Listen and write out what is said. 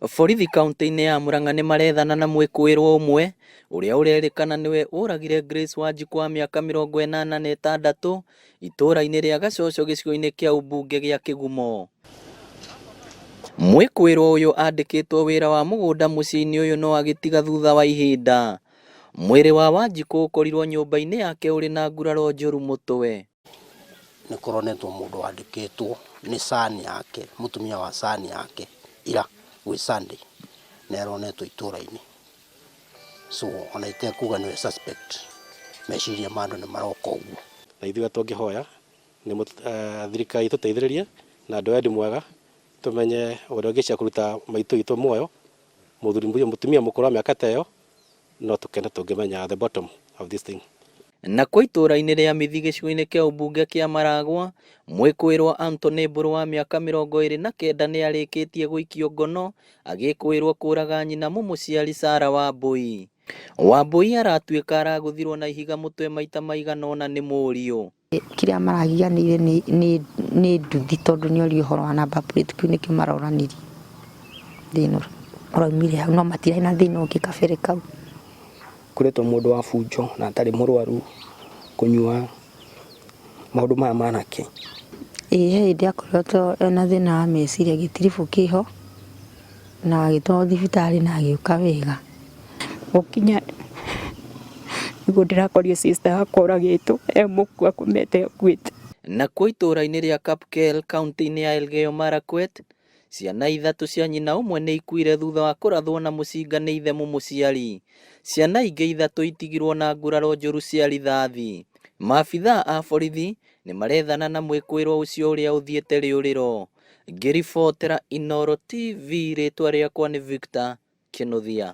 Borithi kaunti-inĩ ya Murang'a nĩmarethana na mwĩkũĩrwo ũmwe ũrĩa ũrerĩkana nĩwe ũragire Grace Wanjikũ wa mĩaka 86 itũũra-inĩ rĩa Gacoco gĩcigo-inĩ kĩa ũmbunge gĩa Kĩgumo. Mwĩkũĩrwo ũyũ andĩkĩtwo wĩra wa mũgũnda mũciĩ-inĩ ũyũ no agĩtiga thutha wa ihinda. Mwĩrĩ wa Wanjikũ ũkorirwo nyũmba-inĩ yake ũrĩ na nguraro njũru mũtwe. Nĩ kũronetwo mũndũ wandĩkĩtwo nĩ son yake, mũtumia wa son yake ira gwĩ Sunday nĩ aronetwo itũra-inĩ. So ona itekuga nĩwe suspect, meciria ma andũ nĩ maroka ũguo. Na ithuĩ tũngĩhoya nĩ thirikari ĩtũteithĩrĩrie na andũ wendi mwega tũmenye ũrĩa ũngĩcia kũruta maitũ witũ muoyo mũthuri mũtumia mũkũrũ wa mĩaka ta ĩyo no tũkene tũngĩmenya the bottom of this thing. Nakuo itũũra-inĩ rĩa Mithi gĩcigo-inĩ kĩa ũmbunge kĩa Maragwa, mwĩkũĩrwo Anthony Mbũrũ wa mĩaka 29 nĩ arĩkĩtie gũikio ngono agĩkũĩrwo kũraga nyina mũmũciari Sarah Wambui. Wambui aratuĩka aragũthirwo na ihiga mũtwe maita maigana ũna nĩ mũriũ. Kĩrĩa maragianĩire nĩ nduthi tondũ nĩ orio ũhoro wa number plate kĩu nĩkĩo maroranirie thĩna ũraumire hau no matirarĩ na thĩna ũngĩ kabere kau. Koretwo mũndũ wa bunjo na atarĩ mũrwaru kũnyua maũndũ maya manake. Ĩĩ he hĩndĩ akoretwo ena thĩna wa meciria gĩtiribũ kĩho na agĩtwarwo thibitarĩ na agĩũka wega. Gũkinya nĩguo ndĩrakorire sister wakwa oragĩtwo e mũkuo akomete akuĩte. Nakuo itũũra-inĩ rĩa Kapkel kaunti-inĩ ya Elgeyo Marakwet, ciana ithatũ cia nyina ũmwe nĩ ikuire thutha wa kũrathwo na mũcinga nĩ ithe mũmũciari. Ciana ingĩ ithatũ itigirwo na nguraro njũru cia rithathi. Maabithaa a borithi nĩ marethana na mwĩkũĩrwo ũcio ũrĩa ũthiĩte rĩũrĩro. Ngĩribotera Inooro TV rĩtwa rĩakwa nĩ Victor Kĩnuthia.